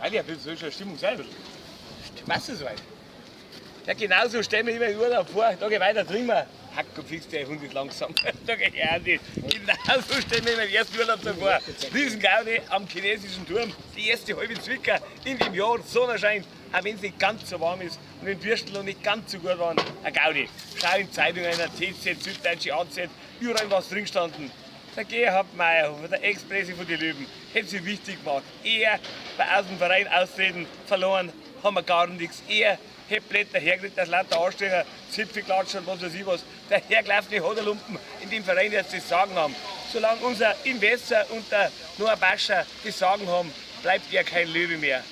Freilich, ein bisschen soll schon Stimmung sein. Passt das soweit? Ja, genau so stellen wir immer den Urlaub vor. Da geh weiter, trinken wir. Hack und fix, der Hund ist langsam. Da geh ich Andi. Genau so stellen wir immer den ersten Urlaub so vor. Riesengaudi am chinesischen Turm. Die erste halbe Zwicker in dem Jahr. Sonne scheint, auch wenn es nicht ganz so warm ist und wenn die Würstel noch nicht ganz so gut waren. Eine Gaudi. Schau in Zeitungen, in der TZ, Süddeutsche AZ, überall was drin gestanden. Der Gerhard Meyerhofer, der Ex-Präsi von den Löwen, hätte sich wichtig gemacht. Er bei aus dem Verein austreten, verloren, haben wir gar nichts. Er hätte Blätter hergekriegt, das lauter Anstecher, Zipfelklatsch und was weiß ich was. Der hergelaufene Hoderlumpen in dem Verein, der jetzt das Sagen haben. Solange unser Investor und der Noah Bascher das Sagen haben, bleibt er kein Löwe mehr.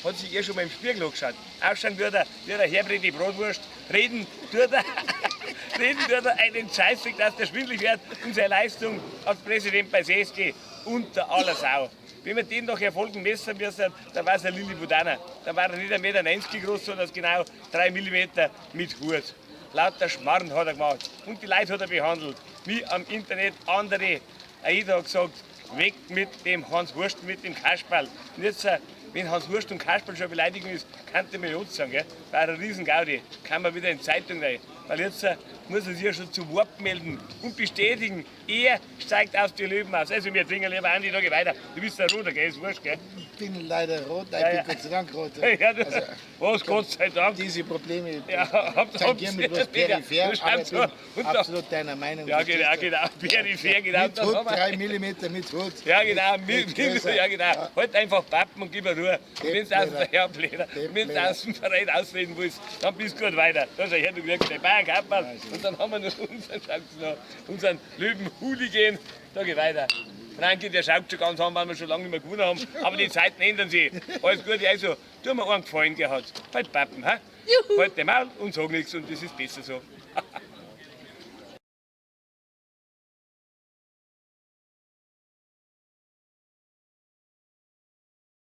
Hat sich eh schon mal im Spiegel angeschaut. Ausschauen würde er wie der herbrennende Bratwurst. Reden tut er, reden tut er einen Scheißdreck, dass der schwindelig wird. Und seine Leistung als Präsident bei SSG unter aller Sau. Wenn wir den nach Erfolgen messen müssen, dann war es ein Lilliputaner. Dann war er nicht 1,90 Meter groß, sondern genau 3 mm mit Hut. Lauter Schmarrn hat er gemacht. Und die Leute hat er behandelt. Wie am Internet andere. Jeder hat gesagt, weg mit dem Hans Wurst, mit dem Kasperl. Und jetzt, wenn Hans Wurst und Kasperl schon Beleidigung ist, kann ich mir jetzt sagen, gell? War ein Riesengaudi. Kann man wieder in die Zeitung rein. Weil jetzt muss er sich ja schon zu Wort melden und bestätigen, er steigt aus die Löwen aus. Also wir trinken lieber Andi, da geh weiter. Du bist der Roter, gell? Ist wurscht, gell? Ich bin leider rot, nein, Ja, ich ja. bin Gott sei Dank rot. Ja, du, Also, was, Gott sei Dank. diese Probleme Ja, habt, tangieren mich bloß peripher, Du aber ich schreibst bin so. Und da- absolut deiner Meinung. Ja, genau, verstehst du? genau. Peripher, genau. Mit Dann Hut, haben wir- 3 mm mit Hut. Ja, genau, Nicht mit, ja, größer. genau. Halt einfach Pappen und gib mir Ruhe. Und wenn du aus dem, ja, Bläder. Und wenn du Bläder. aus dem Verein ausreden willst, dann bist du gut weiter. Da schau her, du kriegst den Bayern Kappmann. Und dann haben wir noch unseren, schaut's noch, unseren Löwen-Hooligan. Da geh weiter. Franki, der schaut schon ganz an, weil wir schon lange nicht mehr gewonnen haben. Aber die Zeiten ändern sich. Alles Gute, also, tu mir einen Gefallen, Gerhard. Halt Pappen, hä? Halt den Maul und sag nichts und das ist besser so.